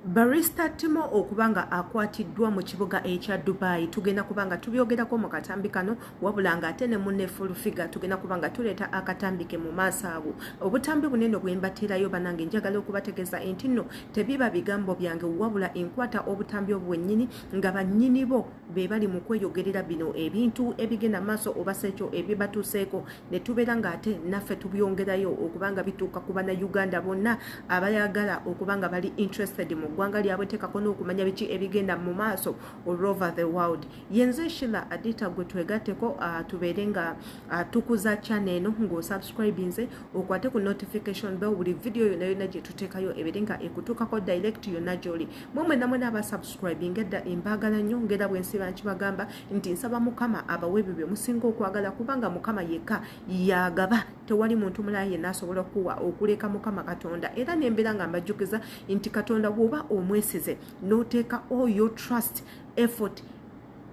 Barista Timo okuba nga akwatiddwa mu kibuga ekya Dubai tugenda kuba nga tubyogerako mu katambi kano, wabula nga ate ne munne Full Figure tugenda kuba nga tuleeta akatambi ke mu maaso ago. Obutambi bunene bwe mbateerayo banange, njagala okubategeeza nti nno tebiba bigambo byange, wabula enkwata obutambi obwo bwennyini nga bannyini bo be bali mu kweyogerera bino ebintu ebigenda maaso oba si ekyo ebibatuuseeko, ne tubeera ng'ate naffe tubyongerayo okuba nga bituuka ku Bannayuganda bonna abayagala okuba nga bali interested mu ggwanga lyabwe, teekako n'okumanya biki ebigenda mu maaso all over the world. Yenze Shila Adita, gwe twegatteko tubeere nga tukuza channel eno ng'osubscribinze, okwate ku notification bell, buli video yonna yonna gye tuteekayo ebeere nga ekutuukako direct yonna gy'oli. Mwe mwenna mwena abasubscribing edda, embaagala nnyo, ngera bwe nsiba nkibagamba nti nsaba Mukama abawe ebyo bye musinga okwagala, kubanga Mukama yekka yagaba, tewali muntu mulala yenna asobola okuwa okuleka Mukama Katonda. Era nembeera nga mbajjukiza nti Katonda bw'oba omwesize n'oteeka all your trust, effort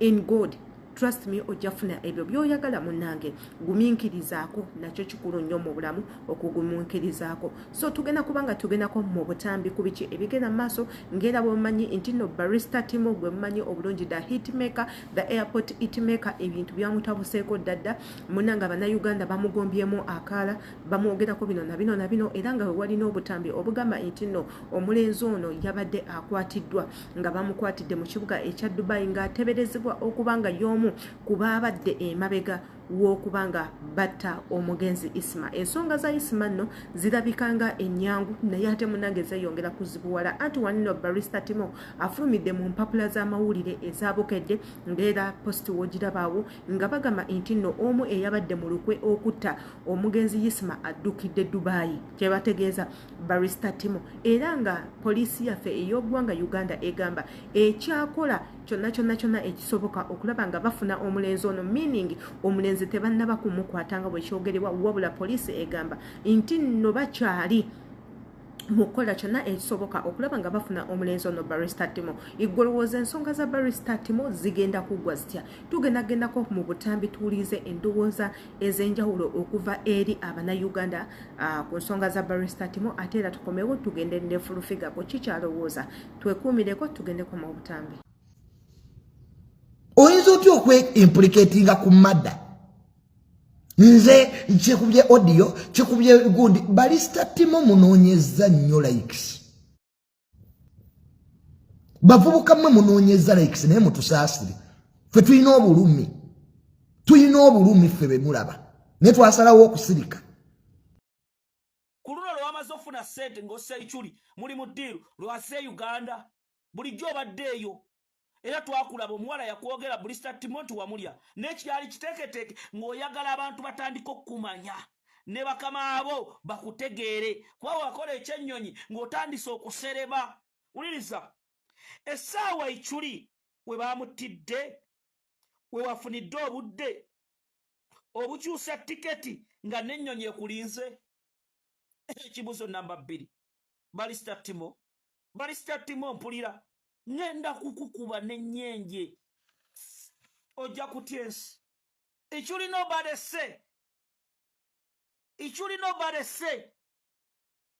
in God, trust me, ojja funa ebyo by'oyagala. Munnange, gumiikirizaako, nakyo kikulu nnyo mu bulamu okugumiikirizaako. So tugenda kuba nga tugendako mu butambi ku biki ebigenda mu maaso, ng'era bwemumanyi nti nno Barista Timo gwe mumanyi obulungi, the hitmaker, the airport hitmaker, ebintu byamutabuseeko ddadda. Munnange, Abannayuganda bamugombyemu akaala, bamwogerako bino na bino na bino, era nga we walina obutambi obugamba nti nno omulenzi ono yabadde akwatiddwa, nga bamukwatidde mu kibuga ekya Dubai, ng'ateberezebwa okuba nga y'omu ku baabadde emabega w'okuba nga batta omugenzi Isma. Ensonga za Isma nno zirabika nga ennyangu, naye ate munange zeeyongera kuzibuwala. Anti wanino Barista Timo afulumidde mu mpapula z'amawulire ezabukedde, ng'era post wogirabaawo, nga bagamba nti nno omu eyabadde mu lukwe okutta omugenzi Isma addukidde Dubai, kyebategeeza Barista Timo. Era nga poliisi yaffe ey'oggwanga Uganda egamba ekyakola kyonna kyonna kyonna ekisoboka okulaba nga bafuna omulenzi ono, meaning omulenzi tebannaba kumukwata nga bwekyogerebwa, wabula poliisi egamba nti nno bakyali mu kukola kyonna ekisoboka okulaba nga bafuna omulenzi ono Barista Timo. Igolowooza ensonga za Barista Timo zigenda kuggwa zitya? Tugenda gendako mu butambi tuwulirize endowooza ez'enjawulo okuva eri Abannayuganda ku nsonga za Barista Timo, ate era tukomewo tugende ne Full Figure ku kikyalowooza. Twekuumireko, tugendeko mu butambi. Oyinza otya okweimplicatinga ku murder? Nze kikubye audio, kikubye gundi. Barista Timo, munoonyeza nnyo likes. Bavubuka mmwe munoonyeza likes, naye mutusaasire, ffe tulina obulumi, tulina obulumi ffe bemulaba, naye twasalawo okusirika. Ku luno lwewamaze okufuna ssente ng'ossa Ichuli muli mu deal, lwase Uganda bulijjo obadde eyo, era twakulaba omuwala yakwogera Barista Timo nti wamulya, n'ekyali kiteeketeeke ng'oyagala abantu batandika okukumanya ne bakama abo bakutegeere, kuba wakola ekyennyonyi ng'otandise okusereba. Wuliriza, essaawa Ichuli we bamuttidde, we wafunidde obudde obukyusa tiketi nga n'ennyonyi ekulinze? Ekibuzo namba 2, Barista Timo, Barista Timo, mpulira ŋŋenda kukukuba n'ennyenje, ojja kutya ensi. Ichuli nobalese, Ichuli nobalese,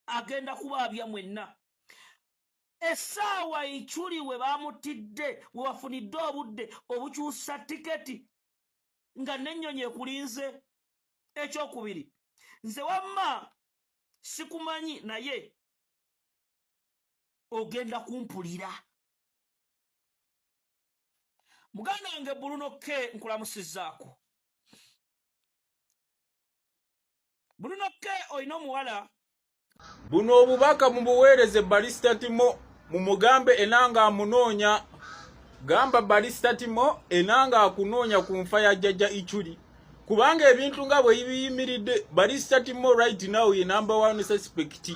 agenda kubaabya mwenna. Essaawa Ichuli we bamutidde, we wafunidde obudde obukyusa tiketi nga n'ennyonyi ekulinze? Ekyokubiri, nze wamma sikumanyi, naye ogenda kumpulira. Muganda wange Bruno K, nkulamusizzaako. Bruno K, olina omuwala. Buno obubaka mubuweereze Barista Timo, mumugambe enanga amunoonya. Gamba Barista Timo enanga akunoonya ku nfa ya jjajja Ichuli, kubanga ebintu nga bwe biyimiridde, Barista Timo right now ye number one suspect.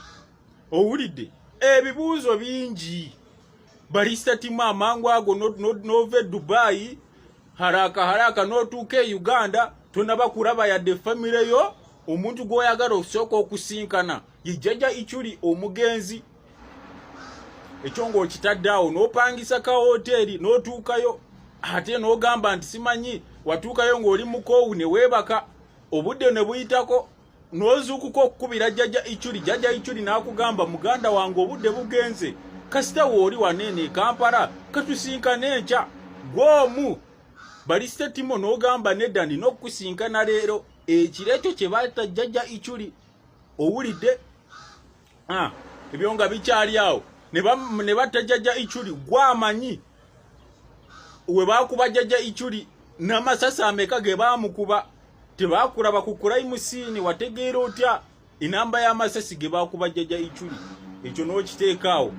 Owulidde ebibuuzo bingi. Barista Timo, amangu ago nova e Dubai haraka haraka n'otuuka e Uganda, tonaba kulaba yadde famire yo. Omuntu gw'oyagala osooka okusinkana ye jjajja Ichuli omugenzi. Ekyo ng'okitadde awo, n'opangisa ka hoteeri n'otuukayo, ate n'ogamba nti simanyi watuukayo ng'oli mukoowu ne weebaka, obudde ne buyitako, n'ozuukuka okukubira jjajja Ichuli. Jjajja Ichuli n'akugamba, "Muganda wange, obudde bugenze, Kasita wooli waneeno e Kampala, katusinkane enkya. Gwomu Barista Timo n'ogamba nedda, nina okukusinkana leero, ekiro ekyo kye batta Jjajja Ichuli. Owulidde? Ah, ebyo nga bikyali awo, ne batta Jjajja Ichuli. Gwamanyi we baakuba Jjajja Ichuli n'amasasi ameka ge baamukuba. Tebakulaba ku crime scene, wategeera otya enamba y'amasasi ge baakuba Jjajja Ichuli? Ekyo n'okiteeka awo.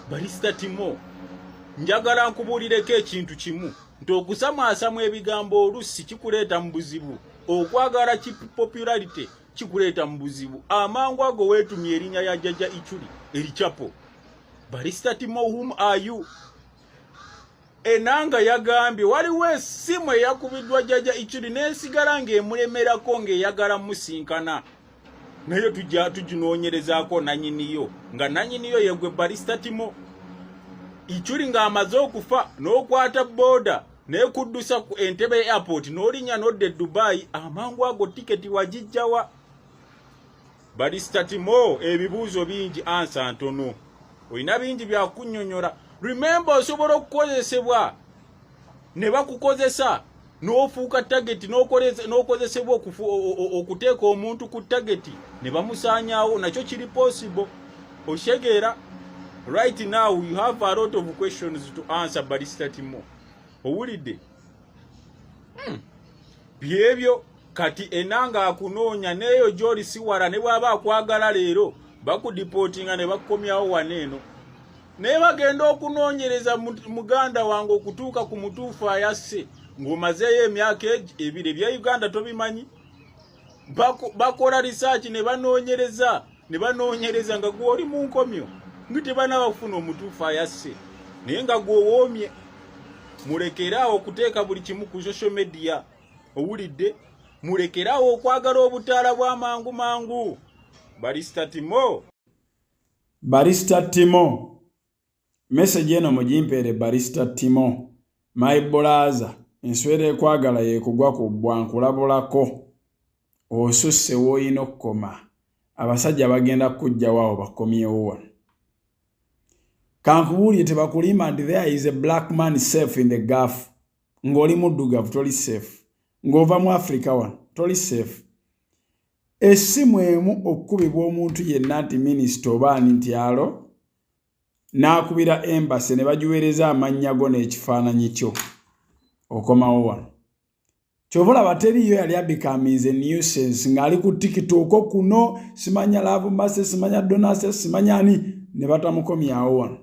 Barista Timo, njagala nkubuulireko ekintu kimu, nti okusamwasamwa ebigambo olusi kikuleeta mu buzibu. Okwagala popularity kikuleeta mu buzibu. Amangu ago weetumya erinnya lya Jjajja Ichuli ericapo. Barista Timo, whom are you? Enanga yagambye waliwo essimu eyakubiddwa Jjajja Ichuli n'esigala ng'emulemerako, ng'eyagala musinkana, naye tujja tuginoonyerezaako nanyiniyo, nga nanyiniyo yegwe Barista Timo. Ichuli ng'amaze okufa, n'okwata booda nekuddusa ku Entebbe Airport, n'olinnya n'odda e Dubai amangu ago. Tiketi wagijjawa, Barista Timo? Ebibuuzo bingi, answer ntono. Olina bingi byakunnyonnyola. Remember, osobola okukozesebwa ne bakukozesa n'ofuuka target, n'okozesebwa okuteeka omuntu ku target ne bamusaanyaawo. Nakyo kiri possible, okitegeera? Right now you have a lot of questions to answer, Barista Timo. Owulidde? Byebyo. Kati Enanga akunoonya, n'eyo gy'oli si wala. Ne bw'aba akwagala leero, bakudeportinga ne bakukomyawo wano eno. Naye bagenda okunoonyereza, muganda wange, okutuuka ku mutuufu ayasse ng'omazeeyo emyaka 2. Ebya Uganda tobimanyi. Bakola research ne banoonyereza ne banoonyereza nga gw'oli mu nkomyo, nga tebanaba kufuna omutuufu ayasse, naye nga gw'owoomye. Mulekere awo okuteeka buli kimu ku social media. Owulidde? Mulekere awo okwagala obutaala bw'amangu mangu, Barista Timo. Barista Timo, message eno mugimpeere. Barista Timo, my brother, enswera ekwagala yekugwa ku bbwa. Nkulabulako, osusse w'olina okukoma. Abasajja bagenda kukugjawo awo bakomyewo wano. Kankubuulire, tebakulimba nti there is a black man safe in the Gulf. Ng'oli muddugavu toli safe, ng'ova mu Africa wano toli safe. Essimu emu okukubibwa omuntu yenna nti minisita oba ani nti alo, n'akubira embassy ne bagiweereza amannya go n'ekifaananyi kyo, okomawo wano. Kyova olaba teriiyo yali abecominze nuisance ng'ali ku TikTok kuno, simanya Love Mase, simanya Donase, simanya ani, ne batamukomyawo wano.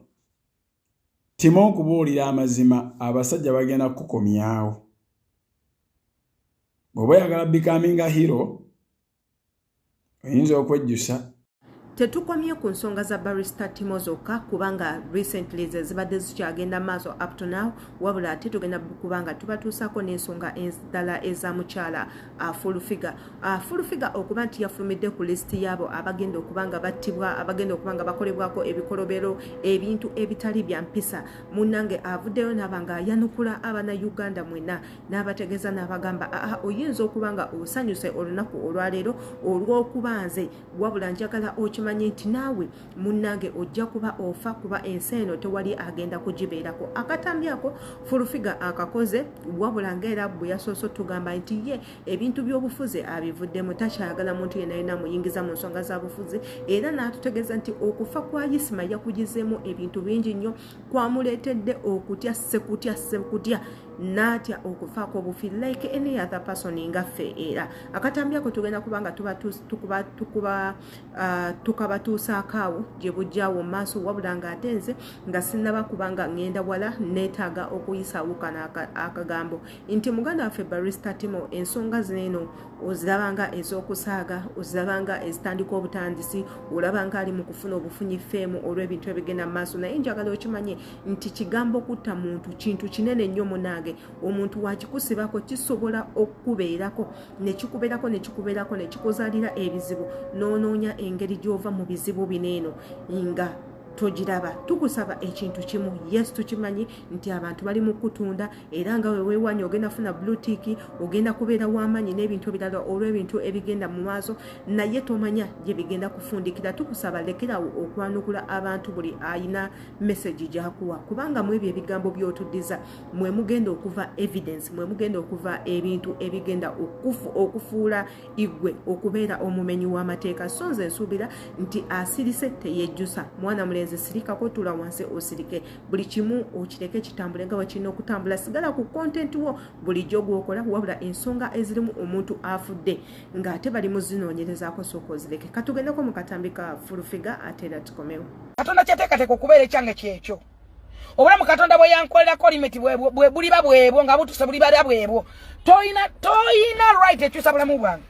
Timo, okubuulira amazima, abasajja bagenda kukukomyawo. Bw'oba oyagala becominga hero, oyinza okwejjusa. Tetukomye ku nsonga za Barista Timo zokka, kubanga recently ze zibadde zikyagenda maaso up to now, wabula ate tugenda kubanga tubatuusaako n'ensonga endala eza mukyala Full Figure. Full Figure okuba nti yafulumidde ku lisiti yaabo abagenda okuba nga battibwa, abagenda okuba nga bakolebwako ebikolobero, ebintu ebitali bya mpisa. Munnange, avuddeyo n'aba nga ayanukula Abannayuganda mwenna, n'abategeeza n'abagamba, aa, oyinza okuba nga osanyuse olunaku olwaleero olw'okuba nze, wabula njagala okimanye nti naawe munnange ojja kuba ofa, kuba ensi eno tewali agenda kugibeerako. Akatambi ako Full Figure akakoze, wabula ngaera bwe yasoose otugamba nti ye ebintu by'obufuzi abivuddemu, takyayagala muntu yenna yenna amuyingiza mu nsonga za bufuzi, era n'atutegeeza nti okufa kwa Isima yakugizeemu ebintu bingi nnyo, kwamuleetedde okutya sekutya sekutya, n'atya okufaako obufi like any other person nga ffe. Era akatambi ako tugenda kuba nga tukabatuusaako awo gye bujjaawo mu maaso. Wabula nga ate nze nga sinnaba kubanga ŋŋenda wala, neetaaga okuyisaawo kano akagambo nti muganda waffe Barista Timo, ensonga zino eno ozirabanga ez'okusaaga, ozirabanga ezitandika obutandisi, olabanga ali mu kufuna obufunyi fame olw'ebintu ebigenda mu maaso, naye njagala okimanye nti kigambo kutta muntu kintu kinene nnyo. Munange, omuntu wakikusibako, kisobola okukubeerako nekikubeerako nekikubeerako nekikuzaalira ebizibu, n'onoonya engeri gy'ova mu bizibu bino eno nga Togiraba. Tukusaba ekintu kimu. Yes, tukimanyi nti abantu bali mu kutunda, era nga weweewanya ogenda funa blue tick, ogenda kubeera w'amaanyi n'ebintu ebirala olw'ebintu ebigenda mu maaso, naye tomanya gye bigenda kufundikira. Tukusaba lekerawo okwanukula abantu buli ayina message gyakuwa, kubanga mu ebyo ebigambo by'otuddiza mwe mugenda okuva evidence, mwe mugenda okuva ebintu ebigenda okufuula igwe okubeera omumenyi w'amateeka. So nze nsuubira nti asirise teyejjusa. Mwana mulenzi, sirikako, tula wansi osirike, buli kimu okireke kitambule nga bwekirina okutambula. Sigala ku content wo bulijjo gwokola, wabula ensonga ezirimu omuntu afudde ng'ate bali muzinoonyerezaako, sooka ozireke. Katugendeko mu katambi ka Full Figure, ate era tukomewo. Katonda kyateekateeka okubeera ekyange kyekyo. Obulamu Katonda bwe yankolerako limit bwe buliba bwebwo nga butuse, bulibala bwebwo. Toyina right ekyusa bulamu bwange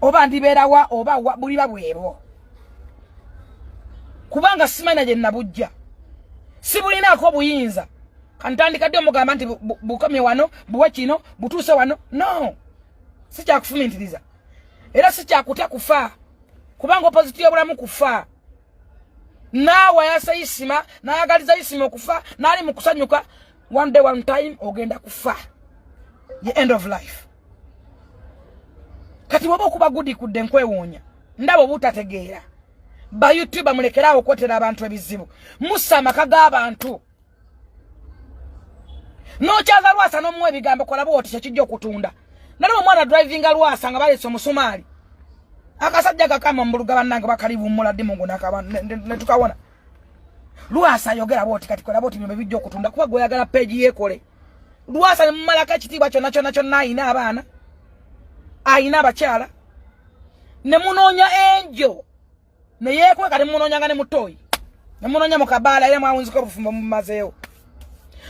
oba ndibeerawa oba wa, buliba bwebwo, kubanga simanya gye nabujja, sibulinaako obuyinza. Kantandika ddi omugamba nti bukomye wano, buwe kino, butuuse wano? No, sikyakufumintiriza era sikyakutya kufa, kubanga opposite y'obulamu kufa. Naawe ayasa Isima, nayagaliza Isima okufa, naali mu kusanyuka, one day, one time ogenda kufa, the end of life. Kati bwoba okuba gudikudde, nkwewuunya, ndaba obutategeera. Ba YouTuber, mulekeraawo okwetera abantu ebizibu, mussa amaka g'abantu. Nokyaza Lwasa n'omuwa ebigambo, kola bwoti kyekijja okutunda. Nalaba omwana drivinga Lwasa nga baleese omusumaali, akasajja kakama mubuluga. Bannange, bakaliwummula ddi mungu netukawona? Lwasa ayogera bwoti, kati kola bwoti, bino bijja okutunda, kuba gweoyagala page yeekole. Lwasa nemumalako ekitiibwa kyonna kyonna kyonna. Ayina abaana, ayina abakyala, nemunoonya enjo neyeekweka, nemunoonyanga ne mutoyi, nemunoonya mu kabaala, era mwawunzika obufumbo mumazeewo.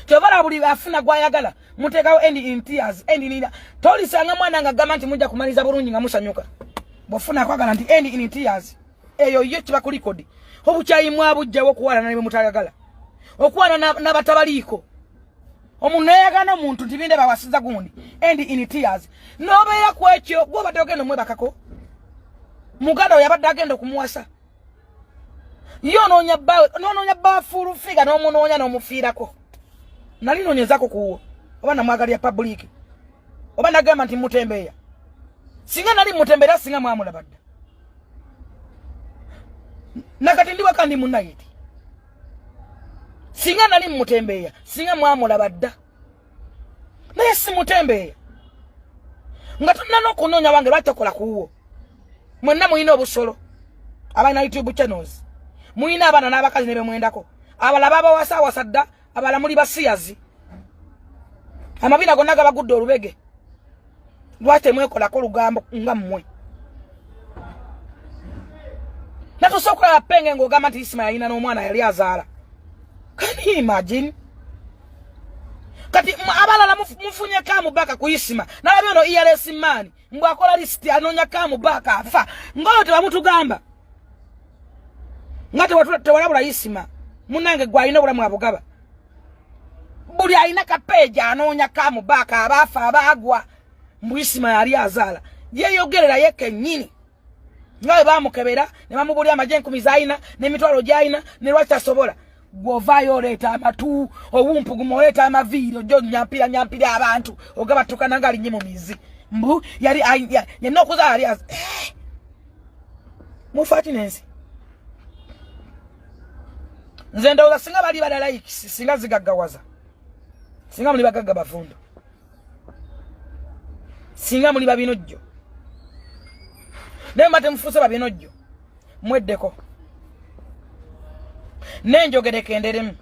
Kyovala buli afuna gwayagala muteekawo end in tears, end in. Tolisanga mwana nga gamba nti mujja kumaliza bulungi nga musanyuka. Bwofuna akwagala nti end in tears, eyo yo kiba ku record. Obukyayi mwabujjawo okuwalana ne bemutayagala, okuwana n'abatabaliiko. Omuntu nayagala omuntu nti binde bawasiza gundi, end in tears. Nobeera ku ekyo gwobadde ogenda omwebakako, muganda we yabadde agenda okumuwasa, ye onoonya bbaawe, nonoonya bba Full Figure, n'omunoonya n'omufiirako. Nali noonyezako kuwo oba namwagalya public oba nagamba nti mutembeeya? Singa nali mutembeera, singa mwamulaba dda. Nakati ndi waka, ndi munayiti. Singa nali mutembeeya, singa mwamulaba dda, naye simutembeeya. Nga tolina n'okunoonya wange, lwaki tokola kuwo? Mwenna mulina obusolo, abalina YouTube channels, mulina abaana n'abakazi ne bemwendako. Abalala babawasawasa dda, abalala muli basiyazi, amabina gonna gabagudde olubege. Lwaki temwekolako olugambo nga mmwe? Natusa okulaba penge ng'ogamba nti Isima yalina n'omwana yali azaala. Can you imagine? Kati abalala mufunye kamubaka ku Isima. Nalabye ono ers man mbwakola lisiti, anoonya kamubaka afa ngaoyo tebamutugamba nga tewalabula Isima. Munange, gwe alina obulamu abugaba, buli alina kapeeji anoonya kamubaka abaafa abaagwa, mbu Isima yali azaala. Yeyogerera ye kennyini nga bwe bamukebera ne bamubulya amagye 1000 z'alina n'emitwalo gy'alina ne lwaki tasobola. Gw'ovaayo oleeta amatu owumpuguma, oleeta amaviiri, ojja onyampira nyampira abantu, ogabatukana nga alinnye mu mizi, mbu yali yenna okuzaala yali eh! Mufaaki n'ensi. Nze ndowooza singa bali bala likes, singa zigaggawaza, singa muli bagagga bavundo, singa muli babinojjo, naye mba temufuuse babinojjo. Mweddeko nenjogereko enderemu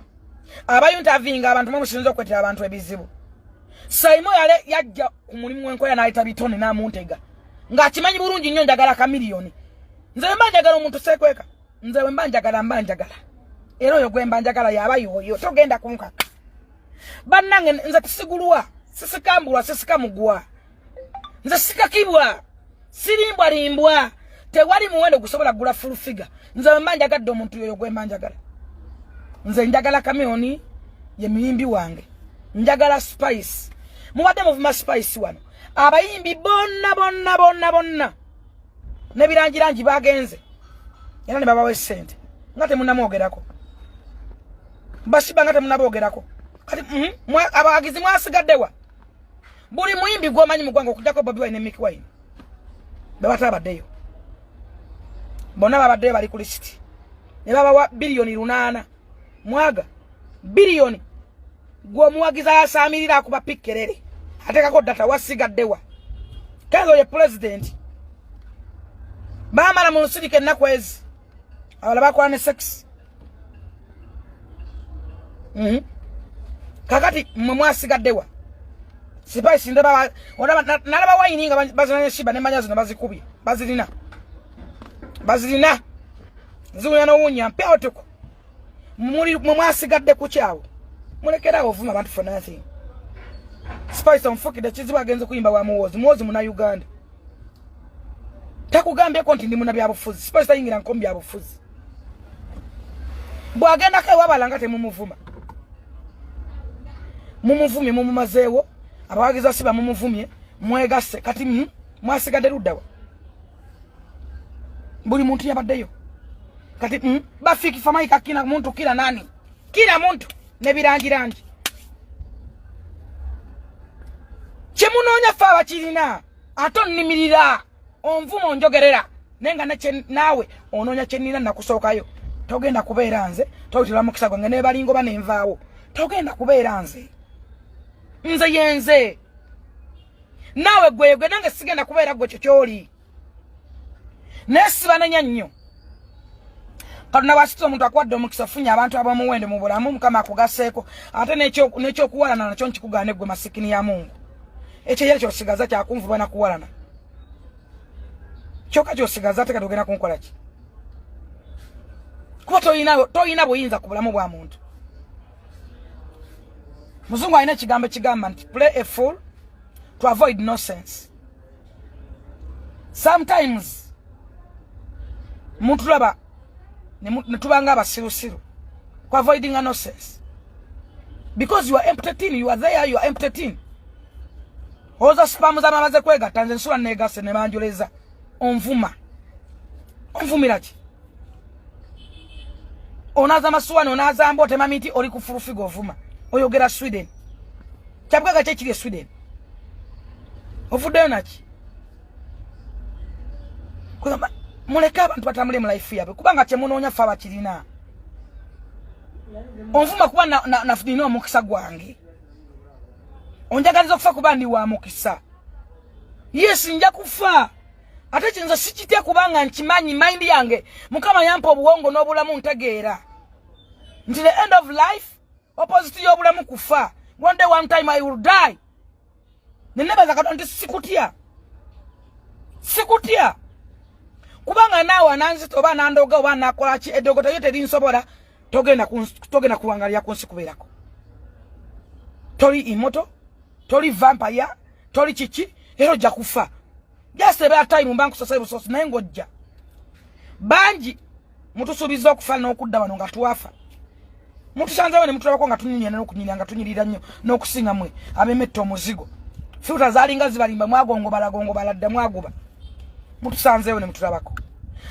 abayuntavinga abantu mwemusinza okwetera abantu ebizibu. Saimo yale yajja ku mulimu wenkola n'ayita bitone n'amuntega ng'akimanyi bulungi nnyo njagala kamiliyoni. Nze bwe mba njagala omuntu seekweka. Nze bwe mba njagala, mba njagala, era oyo gwe mba njagala yaba yoyo, togenda kunkaka. Bannange, nze tisigulwa, sisikambulwa, sisikamugwa, nze sikakibwa, sirimbwalimbwa. Tewali muwendo gusobola kugula Full Figure. Nze bwe mba njagadde omuntu, yoyo gwe mba njagala. Nze njagala Kamiyoni, ye muyimbi wange. Njagala Spice. Mubadde muvuma Spice wano, abayimbi bonna bonna bonna bonna nebirangirangi bagenze era ne babawa essente. Nga temunamwogerako. Bashiba nga temunabogerako. Kati abawagizi mwasigaddewa? Buli muyimbi gw'omanyi mu ggwanga okujjako Bobi Wine ne Mikie Wine be batabaddeyo, bonna babaddeyo, bali ku lisiti ne babawa 8 biliyoni. Mwaga biliyoni gwe omuwagizi ayasaamirira akuba pikkerere ateekako data, wasigaddewa? Kenzo ye pulezidenti, baamala mu nsirika ennaku ezi, abalala bakola ne sex. Kakati mmwe mwasigaddewa? Spice ndaba olaba nalaba wayini nga bazina ne Shiba, nemanya zino bazikubye, bazirina, bazirina, ziwunya nowunya mpyawo tuko muli mwe mwasigadde ku kyawo. Mulekerawo ovuma abantu for nothing. Spice onfukidde kizibu, agenze kuyimba wa muwozi muwozi muna Uganda takugambyeko nti ndi muna byabufuzi. Spice tayingira nko mu byabufuzi, bw'agendako ewabala nga temumuvuma, mumuvumye, mumumazeewo abawagizi asiba, mumuvumye, mwegasse. Kati mwasigadde luddawa? Buli muntu yabaddeyo. Kati bafiki famaika kila muntu, kila nani, kila muntu nebirangirangi kyemunoonya ffe abakirina. Ate onnimirira, onvuma, onjogerera, naye nga naawe onoonya kyenina. Nakusookayo, togenda kubeera nze, toyitira mukisa gwange nebalingoba nenvaawo. Togenda kubeera nze, nze yenze, naawe gwegwe, nange sigenda kubeera gwe kyo kyoli. Naye sibanenya nnyo. Katonda bwasitula omuntu, akuwadde omukisa, ofunye abantu ab'omuwendo mu bulamu, Mukama akugaseeko. Ate n'ekyokuwalana nakyo nkikugaane, gwe masikini ya Mungu. Ekyo ye kyosigaza kyakunvuba nakuwalana kyokka kyosigaza. Ate kati ogenda kunkola ki? Kuba toyina buyinza ku bulamu bwa muntu. Muzungu alina ekigambo ekigamba nti, "Play a fool to avoid nonsense." Sometimes mutulaba ne tubanga abasirusiru ku avoiding a nonsense because you are empty tin. You are there, you are empty tin. Oza sperm z'amabaze kwegatta, nze nsula negase ne banjoleza. Onvuma, onvumira ki? Onaaza masuwani, onaaza mba, otema miti, oli ku fulufiga, ovuma, oyogera Sweden. Kyabugaga ki ekiri e Sweden? Ovuddeyo naki? Kugamba muleke abantu batambule mu life yaabwe, kubanga kyemunoonya ffe abakirina. Onvuma kuba nina omukisa gwange, onjagaliza okufa kuba ndi wa mukisa. Yes, nja kufa, ate kinza sikitya kubanga nkimanyi mind yange Mukama yampa obuwongo n'obulamu, ntegeera nti the end of life, opposite y'obulamu kufa. One day, one time I will die. Nenebaza Katonda nti sikutya, sikutya, kubanga naawe ananzita oba anandoga oba anakola ki, eddogo teyo terinsobola. Togenda kuwangalira ku nsi kubeerako. Toli immortal, toli vampire, toli kiki, era ojja kufa. Just about time mba nkusasa busosi, naye ng'ojja bangi mutusuubiza okufa n'okudda wano nga twafa. Mutusanzewo ne mutulabako nga tunyumya n'okunyirira, nga tunyirira nnyo n'okusinga mmwe abemetta omuzigo. Filter zaalinga zibalimba, mwagongobala gongobala dda, mwaguba. Mutusanzeewo ne mutulabako.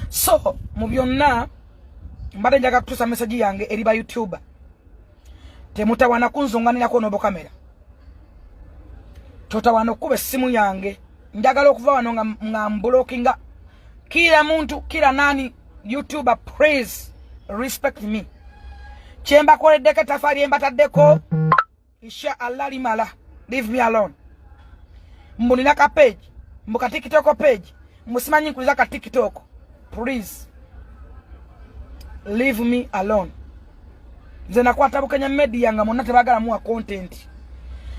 So mu byonna mbadde njaga kutuusa message yange eri ba YouTuber: temutawana kunzunganirako n'obukamera, totawana okukuba essimu yange. Njagala okuva wano nga mblockinga kila muntu, kila nani. YouTuber, please respect me. Kyembakoleddeko, etafaali embataddeko, insha Allah limala. Leave me alone. Mbu nina ka page, mbu ka TikTok page, musimanyi nkuliza ka TikTok. Please leave me alone. Nze nakwata Bukenya Media nga monna tebagala muwa content,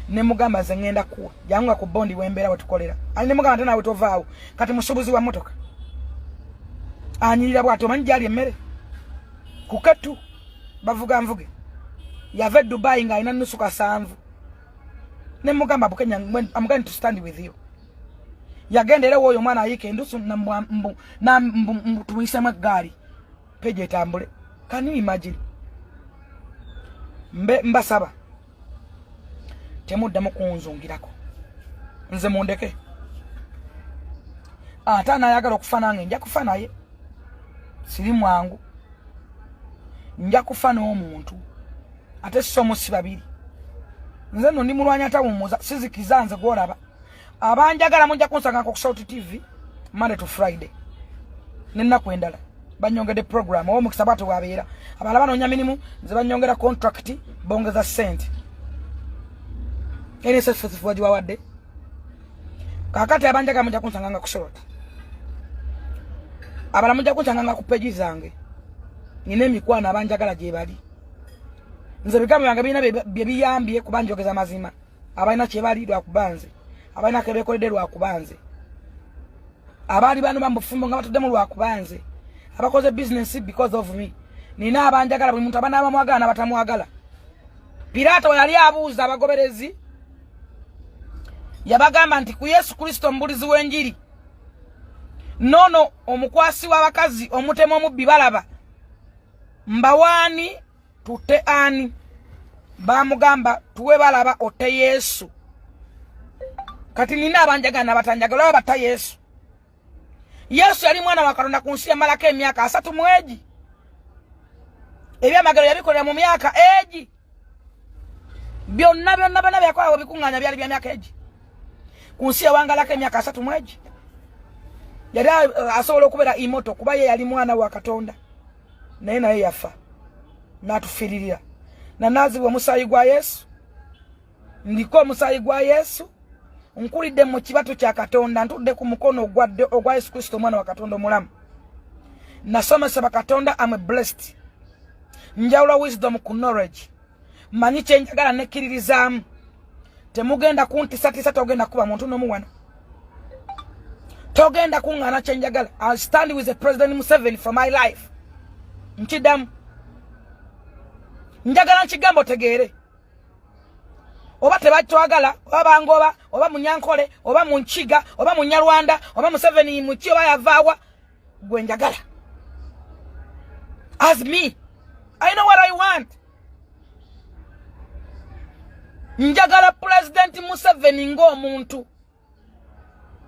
ne mugamba nze ngenda kuwa jangu ku bondi wembeera wetukolera ali, ne mugamba ate naawe tovaawo. Kati musuubuzi wa motoka anyirira bwati, omanyi gyali emmere kuketu bavuga nvuge, yava e Dubai ng'alina nusu kasanvu. Ne mugamba, "Bukenya, I'm going to stand with you." Yagenda era woyo omwana ayiika endusu tumuyisemu eggaali, page etambule. Can you imagine? Mbe mbasaba temuddamu kunzungirako, nze mundeke. Ate anayagala okufa nange nja kufa, naye siri mwangu. Nja kufa n'omuntu ate si omu si babiri. Nze nno ndi mulwanyi atawummuza, sizikiza nze gw'olaba. Abanjagala mujja kunsanga ku Salt TV Monday to Friday n'ennaku endala. Banyongedde program oba omukisa bwatyo bwabeera. Abalala banoonya mirimu, nze banyongera contract, bongeza ssente. NSSF bagibawadde. Kaakati abanjagala mujja kunsanga nga ku Salt. Abalala mujja kunsanga nga ku page zange. Nina emikwano abanjagala gye bali. Nze ebigambo byange birina bye biyambye kuba njogeza mazima. Abalina kye bali lwakuba nze, abalina ke beekoledde lwakuba nze, abaali bano bamubufumbo nga batuddemu lwakuba nze, abakoze bizinesi because of me. Nina abanjagala, buli muntu aba n'abamwagala n'abatamwagala. Piraato yali abuuza abagoberezi, yabagamba nti ku Yesu Kristo omubulizi w'enjiri noono omukwasi w'abakazi omutemu omubbi balaba mbawaani tutte ani? Bamugamba tuwe balaba otte Yesu. Kati nina abanjagala n'abatanjagala, oba batta Yesu. Yesu yali mwana wa Katonda ku nsi, yamalako emyaka 30 mu egi. Ebyamagero yabikolera mu myaka egi. Byonna byonna byonna byakola bwe bikuŋŋaanya byali bya myaka egi. Ku nsi yawangalako emyaka 30 mu egi. Yali asobola okubeera imoto kuba ye yali mwana wa Katonda, naye naye yafa n'atufiiririra. Nanaazibwa omusaayi gwa Yesu, ndiko omusaayi gwa Yesu, nkulidde mu kibatu kya Katonda, ntudde ku mukono ogwa ddyo ogwa Yesu Kristo omwana wa Katonda omulamu. Nasomesebwa Katonda, am blessed. Njawula wisdom ku knowledge. Manyi kye njagala nekkiririzaamu. Temugenda kuntisatiisa, togenda kuba muntu n'omu wano. Togenda kuŋŋaana kye njagala. I stand with the President Museveni for my life. Nkiddamu. Njagala nkigamba otegeere. Oba tebatwagala, oba bangoba, oba munyankole, oba munkiga, oba munyarwanda, oba Museveni muki, oba yavaawa, gwe njagala. As me, I know what I want. Njagala President Museveni ng'omuntu.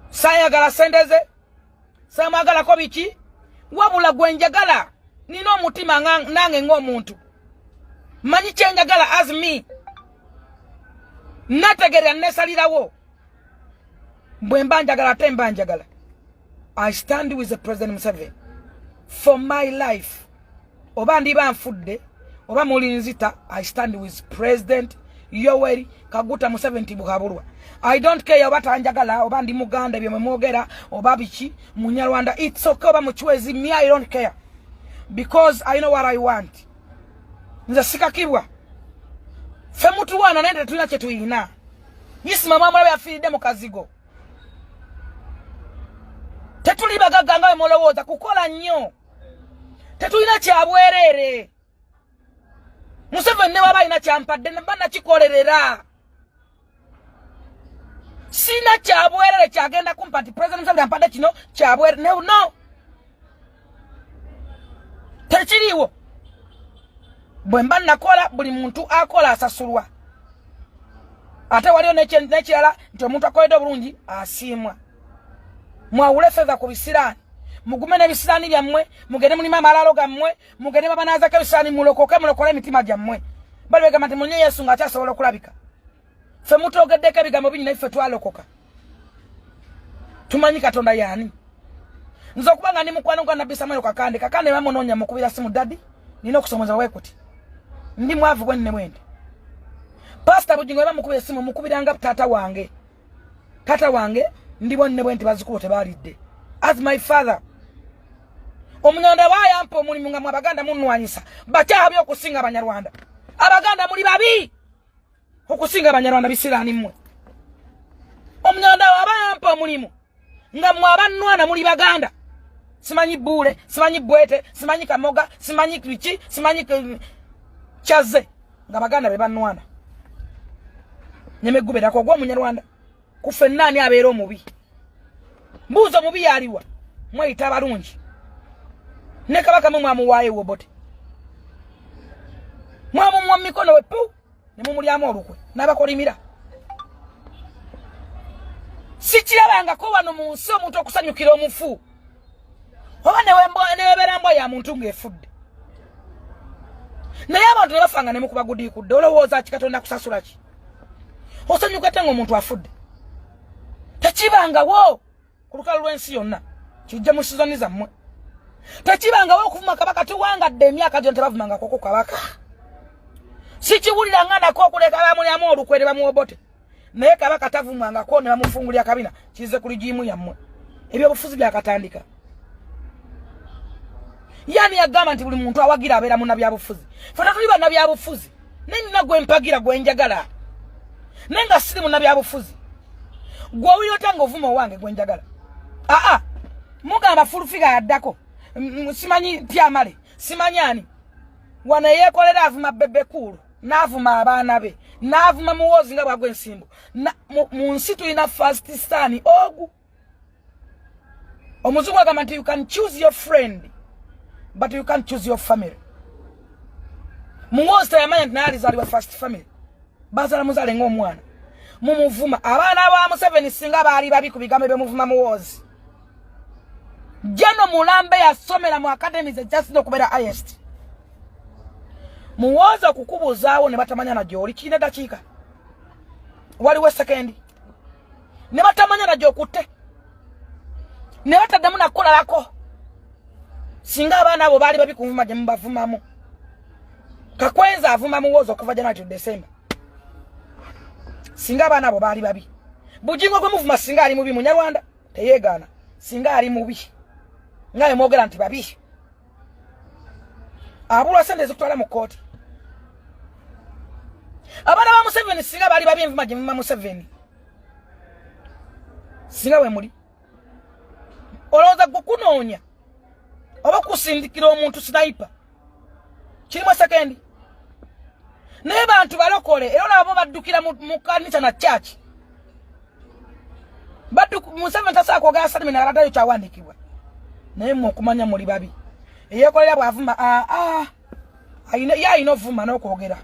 Saayagala sente ze, saamwagalako biki, wabula gwe njagala. Nina omutima nange ng'omuntu. Manyi kye njagala as me. Nategerera nesalirawo. Bwe mba njagala ate mba njagala. I stand with the President Museveni for my life. Oba ndiba nfudde, oba mulinzita, I stand with President Yoweri Kaguta Museveni Tibuhaburwa. I don't care oba tanjagala, oba ndi muganda bye mwogera, oba biki, munyarwanda, it's okay, oba muchwezi, me I don't care. Because I know what I want. Nze sikakibwa. Ffe mutuwaana naye tetulina kye tuyina. Isima mwamulabe yafiiridde mu kazigo. Tetuli bagagga nga bwe mulowooza, kukola nnyo. Tetulina kya bwereere. Museveni ne waba alina kyampadde mba nakikolerera. Sina kya bwereere kyagenda kumpa nti President Museveni ampadde kino kya bwereere. No, no. Tekiriiwo. Bwe mba nakola, buli muntu akola asasulwa. Ate waliyo n'ekirala nti omuntu akoledde obulungi asiimwa. Mwawule feva ku bisiraani, mugume n'ebisiraani byammwe, mugende mulime amalaalo gammwe, mugende babanaazako ebisiraani, mulokoke, mulokole emitima gyammwe. Bali begamba nti munye Yesu ng'akyasobola okulabika. Ffe mutwogeddeko ebigambo bingi, naye ffe twalokoka. Tumanyi Katonda yaani. Nze okuba nga ndi mukwano gwa Nabbi Samuel Kakande, Kakande bamunoonya mukubira simu, daddy, nina okusomooza bwe kuti. Ndi mwavu bwe nne bwende. Pastor Bugingo bamukubira esimu, mukubiranga taata wange. Taata wange ndi bwanne bwe nti bazzukulu tebalidde. As my father. Omunyarwanda bayampa omulimu nga mwe Abaganda munwanyisa. Bakyabi okusinga Abanyarwanda. Abaganda muli babi okusinga Abanyarwanda, bisiraani mmwe. Omunyarwanda aba yampa omulimu nga mwe abannwana muli Baganda. Simanyi Bbuule, simanyi Bwete, simanyi Kamoga, simanyi biki, simanyi Kyaze, nga Baganda be bannwana. Nyemeguberako ogw'Omunyarwanda. Ku ffenna ani abeera omubi? Mbuuza, omubi yaliwa? Mweyita abalungi. Ne Kabaka mwe mwamuwaayo Obote. Mwamumuwa mu mikono we pu ne mumulyamu olukwe n'abakolimira. Sikirabangako wano mu nsi omuntu okusanyukira omufu. Oba newebeera mbwa ya muntu ng'efudde. Naye abantu ne bafanga ne mukuba gudiikudde, olowooza ki Katonda kusasula ki? Osanyuka ate ng'omuntu afudde? Tekibangawo ku lukalu lw'ensi yonna, kijja mu sizoni zammwe. Tekibangawo okuvuma kabaka. Tuwangadde emyaka gyona, tebavumangako ku kabaka. Sikiwulira nga nako okuleka bamulyamu olukwe ne bamuwobote, naye kabaka tavumwangako ne bamufungulya kabina. Kize ku ligiimu yammwe, ebyobufuzi byakatandika. Yani yagamba nti buli muntu awagira abeera munnabyabufuzi? Fe tetuli bannabyabufuzi, naye nina gwe mpagira, gwe njagala, naye nga siri munnabyabufuzi. Gwe owulira otya ng'ovuma owange gwe njagala? Aa, mugamba Full Figure yaddako, simanyi Tyamale, simanyi ani wano eyeekolera avuma Bebe Cool, n'avuma abaana be, n'avuma Muwoozi nga bwagwa ensimbo. Mu nsi tulina first son ogu. Omuzungu agamba nti you can choose your friend, but you can't choose your family. Muwoozi teyamanya nti naye alizaalibwa first family, bazaala muzaale ng'omwana. Mumuvuma abaana ba Museveni, singa baali babi ku bigambo byemuvuma Muwoozi. Jeno mulambe yasomera mu academies ejjasinza okubeera highest. Muwoozi okukubuuzaawo ne batamanya na gy'oli kirina dakiika, waliwo sekendi ne batamanya na gy'okutte ne bataddamu nakukolabako. Singa abaana abo baali babi kunvuma gye mubavumamu. Kakwenza avuma Muwoozi okuva January to December. Singa abaana abo baali babi, Bujingo gwe muvuma singa ali mubi, Munyarwanda teyeegaana, singa ali mubi nga yemwogera nti babi, abulwa sente ezikutwala mu kkooti. Abaana ba Museveni singa baali babi, envuma gye muvuma Museveni, singa we muli, olowooza gwe kunoonya oba kusindikira omuntu sniper kirimu sekendi? Naye bantu balokole era olaba baddukira mu kanisa na church. Museveni tasobola kwogera statement aladayo kyawandiikibwa, naye mwe okumanya muli babi. Eyekolera bw'avuma, aa, ye alina ovuma n'okwogera.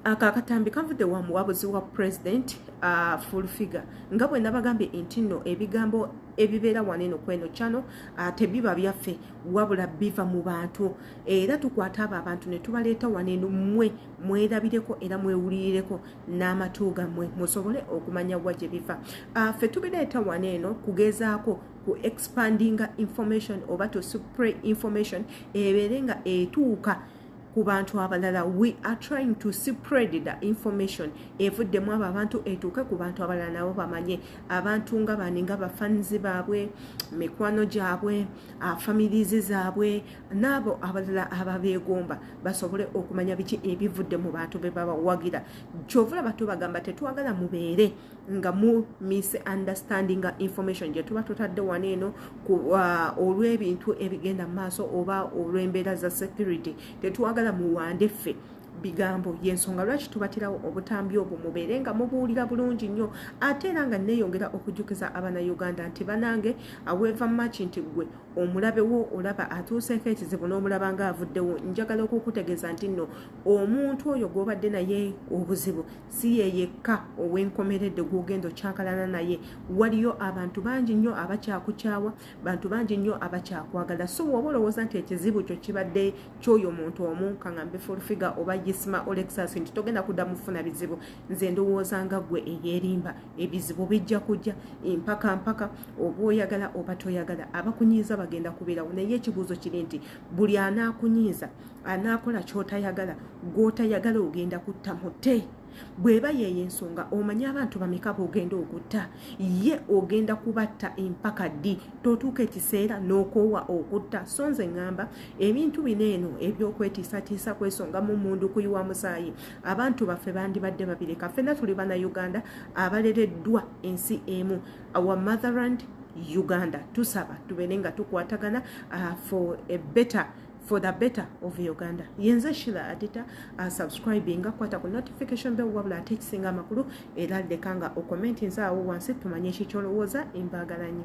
Ako akatambi kavudde wa muwabuzi wa President Full Figure. Nga bwe nabagambye nti nno ebigambo ebibeera wano eno kweno channel tebiba byaffe, wabula biva mu bantu, era tukwata abo abantu ne tubaleeta wano eno mmwe mwerabireko era mwewulirireko n'amatu gammwe musobole okumanya wa gye biva. Ffe tubireeta wano eno kugezaako ku expandinga information oba to spread information ebeere nga etuuka ku bantu abalala. We are trying to spread the information evuddemu abo abantu etuuke ku bantu abalala, nabo bamanye abantu nga bani, nga bafanzi baabwe, mikwano gyabwe, families zaabwe, n'abo abalala ababeegomba basobole okumanya biki ebivudde mu bantu be babawagira. Kyova olaba tubagamba tetwagala mubeere nga mu misunderstanding information gye tuba tutadde wano eno olw'ebintu ebigenda mu maaso oba olw'embeera za security. Tetwagala muwande ffe bigambo, yensonga lwaki tubatirawo obutambi obwo mubeere nga mubuulira bulungi nnyo. Ate era nga neeyongera okujjukiza Abannayuganda nti banange, aweeva maki nti ggwe omulabe wo olaba atuuseeko ekizibu n'omulaba nga avuddewo, njagala okukutegeeza nti nno omuntu oyo gw'obadde naye obuzibu si ye yekka ow'enkomeredde gw'ogenda okyankalana naye. Waliyo abantu bangi nnyo abakyakukyawa, bantu bangi nnyo abakyakwagala. So woba olowooza nti ekizibu kyo kibadde kyoyo omuntu omu, kaŋambe Full Figure oba Isma Olexas, nti togenda kuddamu kufuna bizibu, nze ndowooza nga ggwe eyeerimba. Ebizibu bijja kujja mpaka mpaka, oba oyagala oba toyagala. Abakunyiiza bagenda kubeerawo, naye ekibuuzo kiri nti buli anaakunyiiza, anaakola ky'otayagala, gw'otayagala, ogenda kutta mutte? Bw'eba yeeyo ensonga, omanye abantu bameka b'ogenda okutta? Ye ogenda kubatta empaka ddi? Totuuka ekiseera n'okoowa okutta? So nze ŋŋamba ebintu bino eno ebyokwetiisatiisa kwesongamu mundu kuyiwa musaayi, abantu baffe bandibadde babireka. Ffenna tuli Bannayuganda abalereddwa ensi emu, our motherland Uganda. Tusaba tubeere nga tukwatagana for the better of Uganda. Yenze Shila Adita. Subscribinga, kwata ku notification bell, wabula ate ekisinga amakulu era leka nga okommentinze awo wansi tumanye ekikyolowooza. Embaagalanyi.